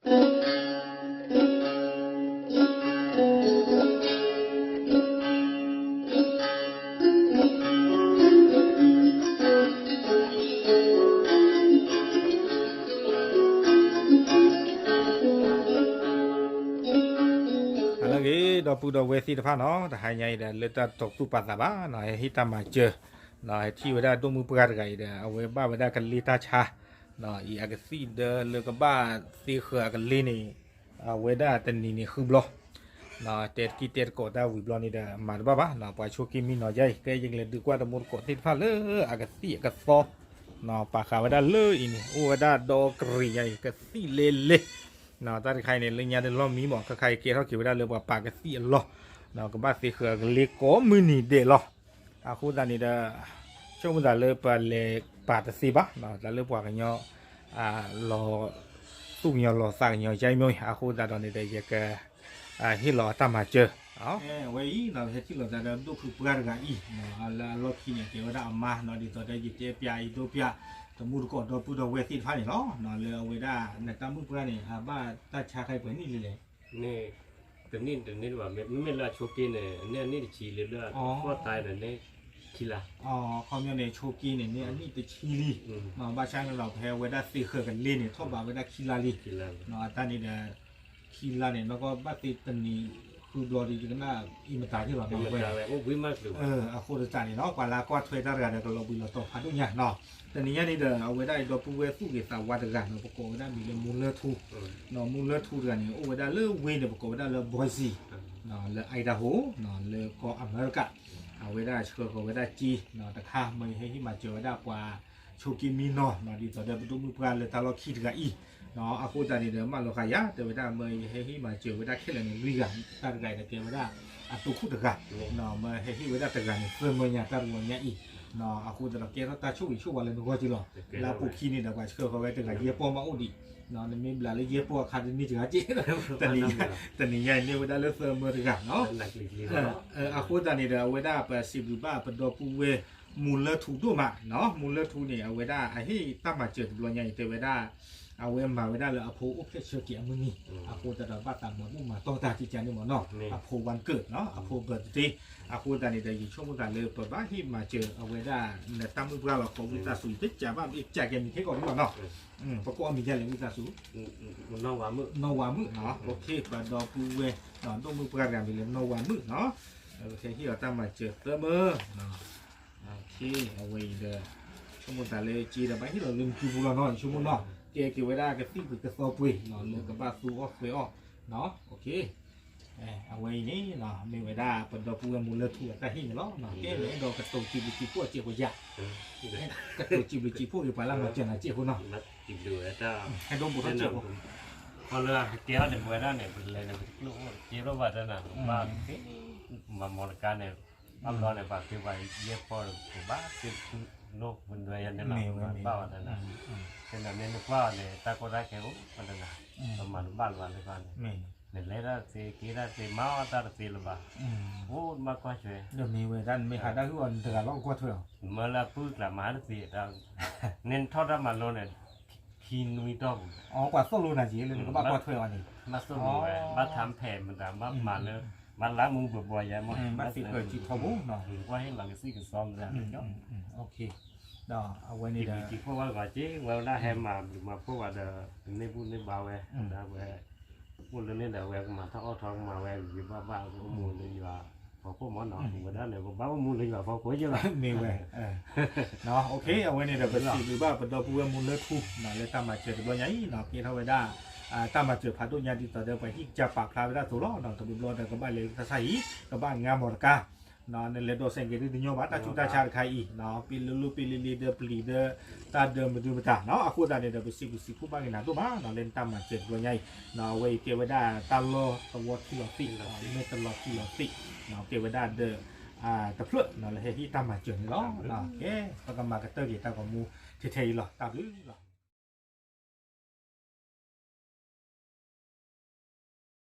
အလၢဂ့ၤ ဒီပုၢ်ဒီဝဲၢ်သ့ၣ်တဖၣ်နီၤ, တဟါညါအံၤဒီး လၢတၢ်တတီသူၣ်ပာ်သးဘၣ်နီၤ, ဟဲဟ့ၣ်တၢ်မၤစၢၤ ဟဲထံၣ်ဝဲဒၣ်ဒိၣ်မုၢ်ပှၢ်တဂၤအံၤဒီး အဝဲဘၣ်ဝဲဒၣ်ကလ့တၢ်ဆါ အံၤအကသံၣ်ဒၢလၢကဘၣ်သ့ဃၢၤအကလ့န့ၣ် အဝဲဒၣ်တနံၤန့ၣ်ဃုဘျီ တဲတကံၢ်တဲတကိးတၢ်ဝံၤဘျီန့ၣ်ဒီး မၤတဘၣ်ဘၣ်နီၤ, ပှၤဆိးက့မံနီၤယါအံၤ ကဲယကလဲၤဒုးကွၢ်တမူတကိးသ့ၣ်တဖၣ်လၢအကသံၣ်အကသီ ပာ်ဃာ်ဝဲဒၣ်လၢအံၤန့ၣ် အိၣ်ဝဲဒၣ်ဒီကရံၣ်ညါအံၤ ကသံၣ်လဲလဲ တၢ်တခါအံၤန့ၣ် လၢညါတလီၢ်မံမး ခဲခါအံၤကဲထီၣ်က့ၤဝဲဒၣ်လၢပှၤပာ်ကသံၣ်အလီၢ် ကဘၣ်သ့ဃၢၤအကလ့ကိးမုၢ်နံၤဒဲးလီၤ. အဃိသတးန့ၣ်ဒီး ဆိကမိၣ်သးလၢပှၤလဲၤပာ်တသ့ဘၣ် တၢ်လၢပှၤကညီ လီၤ သူၣ်ကညီၤလီၤသးကညီၤယါအံၤမ့ၢ် အဃိသတးဒီးန့ၣ်ဒီး ယက ဟ့ၣ်လီၤတၢ်မၤစၢၤ အဝဲအံၤနီၤ ဟဲထံၣ်လိာ်သးဒီးဒိၣ်ဖုပှၢ်တဂၤအံၤ လၢအလီၢ်ခံန့ၣ် ကဲဝဲဒၣ်အမါနီၤ ဒ်သိးဒီးယတဲပျးအံၤဒိပျး တမူတကိးဒီပုၢ်ဒီဝဲၢ်သ့ၣ်တဖၣ်န့ၣ်လီၤ. လၢအဝဲဒၣ်နတၢ်မုၣ်ပှၢ်န့ၣ် အဘၣ်တၢ်ဆါခဲအံၤပှဲၤနံၣ်လံလဲၣ် န့ၣ် တနံၣ်တနံၣ်ဘၣ် မ့မ့ၢ်လၢအဆိးက့န့ၣ် န့ၣ်အနံၣ်တဆံလံ လၢအဖီၣ်တၢ်န့ၣ်န့ၣ် ခံလါ အခီပညီန့ၣ် ဆိးက့န့ၣ် န့ၣ်အနံၣ်တဆံလံ ဘၣ်ဆၣ်န့ၣ်ဒီး ဖဲအဝဲဒၣ်သ့ဃၢၤကလ့န့ၣ် ထီၣ်ဘးဝဲဒၣ်ခံလါလံ အတၢ်န့ၣ်ဒီး ခံလါန့ၣ် နီၢ်ကီၢ်ဘၣ်သ့တနံၤဃုဘျီဒီး ယကနၣ်အံၤမတၤက့ၤလီၤနီၤဝဲ အဃိတစးန့ၣ်နီၤ ပှၤလၢကွၢ်ထွဲတၢ်တဂၤဒီးကလီၤဘှံးလီၤတီၤဖးဒိၣ်ညါနီၤ တနံၤညါန့ၣ်ဒီး အဝဲဒၣ်အံၤဒီပုၢ်ဝဲၢ်သူၣ်ဂ့ၤသးဝါတဂၤနီၤ ပကိးဝဲဒၣ်မံၤလၢမူလၢထူ မူလၢထူတဂၤန့ၣ် အိၣ်ဝဲဒၣ်လၢဝ့ၢ်န့ၣ် ပကိးဝဲဒၣ်လၢ Boise လၢ Idaho လၢကီၢ်အမဲရကၤ အဝဲဒၣ်ဆှၢဃီၤဝဲဒၣ်က့ တခါ မ့ၢ်ယဟဲဟ့ၣ်မၤစၢၤဝဲဒၣ်ပှၤဆိးက့မံနီၤ ဒ်သိးဒီးပဒိၣ်မုၣ်ပှၢ်လၢတၢ်လီၢ်ခံတဂၤအံၤ အဃိသတးန့ၣ်ဒီး မၢလီၤဃာ်ယၤ တဲဝဲဒၣ် မ့ၢ်ယဟဲဟ့ၣ်မၤစၢၤဝဲဒၣ်ခဲလၢာ်န့ၣ် လွံၢ်ဂၤ တၢ်တဂၤအံၤဒီးကဲဝဲဒၣ်အသုးခိၣ်တဂၤ မ့ၢ်ဟဲဟ့ၣ်ဝဲဒၣ်တဂၤန့ၣ် သၢမၢညါတၢ်တဝီညါအံၤ အဃိသတးဒီးကဲထီၣ်တၢ်ဆိၣ်ဂ့ၤဆိၣ်ဝါလၢနဂီၢ်က့ၤလီၤ လၢအပူၤခံန့ၣ်ဒီး ပှၤဆှၢဃီၤဝဲတဂၤယဲၢ်ပီၢ်မးအိၣ်ဒံး နမ့ၢ်ဘျးလၢယဲၢ်ပီၢ်အခါတန့ၢ်စှၤက့ တနံၤညါအံၤန့ၢ်ဝဲဒၣ်လၢသၢမၢတဂၤနီၤ အဃိသတးန့ၣ်ဒီး အဝဲဒၣ်ပစံးဘျုးဘၣ်ပဒီပုၢ်ဝဲၢ် မူလၢထူဒိၣ်မးနီၤ မူလၢထူန့ၣ် အဝဲဒၣ်အဟ့ၣ်တၢ်မၤစၢၤတဘျီညါအံၤ တဲဝဲဒၣ် အဝဲမၤဝဲဒၣ်လၢအဖိအိၣ်ဖျဲၣ်ဆၢက့ၤအမုၢ်နံၤ အဃိသတးဒီးဘၣ်သးမၤဘူၣ်မၤတီၢ်တၢ်ကကန့ၣ်မ့ၢ်နီၤ အဖိ one ကၢၣ်နီၤ အဖိ birthday အဃိသတးန့ၣ်ဒီး ယဆိကမိၣ်သးလၢပဘၣ်ဟ့ၣ်မၤစၢၤအဝဲဒၣ် နတၢ်မုၣ်ပှၢ်လီၤ ကိးဝံသးစူၤ ယတကးဘၣ် ယကးကဲမံၤထဲကီးဒံးလီၤနီၤ ပကိးအီၤမံၤဒ်လဲၣ် ဝံသးစူၤ နီၢ်ဝါမုၣ် နီၢ်ဝါမုၣ်နီၤ ပဒီပုၢ်ဝဲၢ် ဒိၣ်မုၣ်ပှၢ်တဂၤမံၤလၢနီၢ်ဝါမုၣ်နီၤ ဟ့ၣ်အီၤတၢ်မၤစၢၤသၢမၢ အဝဲအံၤဒီး ဆိကမိၣ်သးလၢက့ဒီးဘၣ်ဟ့ၣ်လီၤလၢနစုပူၤလီၤနီၤ ယဆိကမိၣ်နီၤ ကဲက့ၤဝဲဒၣ်ကသံၣ်ပူၤကသီပှ့ၤလၢကဘၣ်သူအီၣ်ဃဲအီၣ် အဝဲအံၤန့ၣ် မ့ၢ်ဝဲဒၣ်ပဒီပုၢ်ဝဲၢ်မူလၢထူအတၢ်ဟ့ၣ်န့ၣ်လီၤ ကဲလၢအဲၣ်ဒိးကတိၤစံးဘျုးစံးဖှိၣ်အစဲးဖိယၤ ကတိၤစံးဘျုးစံးဖှိၣ်က့ၤပှၤလၢမၤစၢၤနၤစဲးဖိနီၤ ဟဲဒိၣ်ဘူးထီၣ်စဲးဖိ ခီလၢဟဲကဲထီၣ်န့ၣ် ပဝဲဒၣ်န့ၣ် ပလဲၤန့ၣ် ပတကျိၣ်အိၣ်တကဲထီၣ်ဘၣ်တၢ်နၤ ပဘၣ် မၤမီတကါန့ၣ် ဘၣ်ဘျီန့ၣ် ပှၤက့ၤပှၤယဲၢ်ပီၢ်ဒီး ပဘၣ်သ့ၣ်နအိၣ်ပနွဲယၤန့ၣ်လီၤ ပဘၣ်ဝဲတနၤ ကဲနၤမ့ၢ်နကွၢ်အီၤန့ၣ် တၢ်ကီတၢ်ခဲအိၣ်ပတနၤ ပမၤတဘၣ်လၢၤဘၣ်လၢကီၢ်န့ၣ် နလဲၤတၢ်တသ့ က့ၤတၢ်တသ့ မၤအီၣ်တၢ်တသ့လၢၤဘၣ် အိၣ်မၤကွၢ်ထွဲ မ့ၢ်ဝဲဒၣ်နမ့ၢ်ဟးတၢ်ဟုၣ်အီၤနတဂၤလီၤကွၢ်ထွဲအီၤ မ့ၢ်လၢအပုၢ်ကျးမၤတသ့ န့ၣ်နထီၣ်တၢ်မၤလိန့ၣ် ခံနွံတီၢ်ပူၤ အပှၤသိၣ်လိနၤက့ၤလၢနကဘၣ်ကွၢ်ထွဲအီၤန့ၣ် ဘၣ်သိၣ်လိဝဲ ဘၣ်ထါဖဲးမတၤ ဘၣ်မၤလၢ ဘၣ်လၢမူဘှီဘှီယဲမး ဘၣ်သ့ၣ်ဃၢၤစုထီဘိ ကွၢ်ဟ့ၣ်လီၤကသံၣ်ကသီမတၤ ဒီးအဝဲန့ၣ်ဒီး စံးဘျုးစံးဖှိၣ်ဘၣ်ဂီၤက့ၤ ဝဲဒၣ်ဟဲမၤဘျုးမၤဖှိၣ်ဘၣ်ဒီး န့ၢ်ဘူၣ်န့ၢ်ဘါဝဲ ဒၣ်ဝဲ အိၣ်လၢန့ၣ်ဒီး အဝဲကမၤထီၣ်အီၣ်ထီၣ်ကမၤဝဲဂ့ၤဂ့ၤဘၣ်ဘၣ် အိၣ်မူလၢယွၤဖီခိၣ်မးနီၤ ဝဲဒၣ်န့ၣ် ပဘၣ်အိၣ်မူလၢယွၤဖီခိၣ်ယဲလီၤ မ့ၢ်ဝဲ အဝဲန့ၣ်ဒီး ပစံးဘျုးဘၣ်ပဒီပုၢ်ဝဲၢ်မူလၢထူ လၢတၢ်မၤစၢၤတဘျီညါအံၤ ကဲထီၣ်ဝဲဒၣ် တၢ်မၤစၢၤဖးဒိၣ်ညါဒ်သိးဒီး ပှၤဟံၣ်ကစၢ်ပာ်ဖျါဝဲဒၣ်အသိးလီၤ တဘျီဘျီဒီးကဘၣ်လဲၤလၢတၢ်ဆါဟံၣ် ကဘၣ်ငါမီၢ်တကါ နလဲၤဒိးစဲးကဲၤဒုတညီဘၣ် တၢ်ဆူးတၢ်ဆါတခါအံၤ ပ့ၤလၢလၢပ့ၤလံလံဒီးပျံၤဒီး တၢ်ဒၢမနုၤမတၤနီၤ အဃိသတးန့ၣ်ဒီး ပစံးဘျုးစံးဖှိၣ်ဘၣ်က့ၤနၤဒိၣ်မးနီၤ လၢနတၢ်မၤစၢၤတဘျီညါအံၤ အဝဲအံၤကဲဝဲဒၣ်တၢ်လီၢ်တဝီခံလီၤသ့ၣ် မ့ၢ်တလီၤခံလီၤသ့ၣ် ကဲဝဲဒၣ်ဒီး တဖျၢၣ်လၢဟဲဟ့ၣ်တၢ်မၤစၢၤန့ၣ်လီၤ ကဲ ပကမၤကတၢၢ်က့ၤတၢ်ဂီၤမူ ထဲထဲအံၤလီၤ တၢ်ဘျုးလီၤ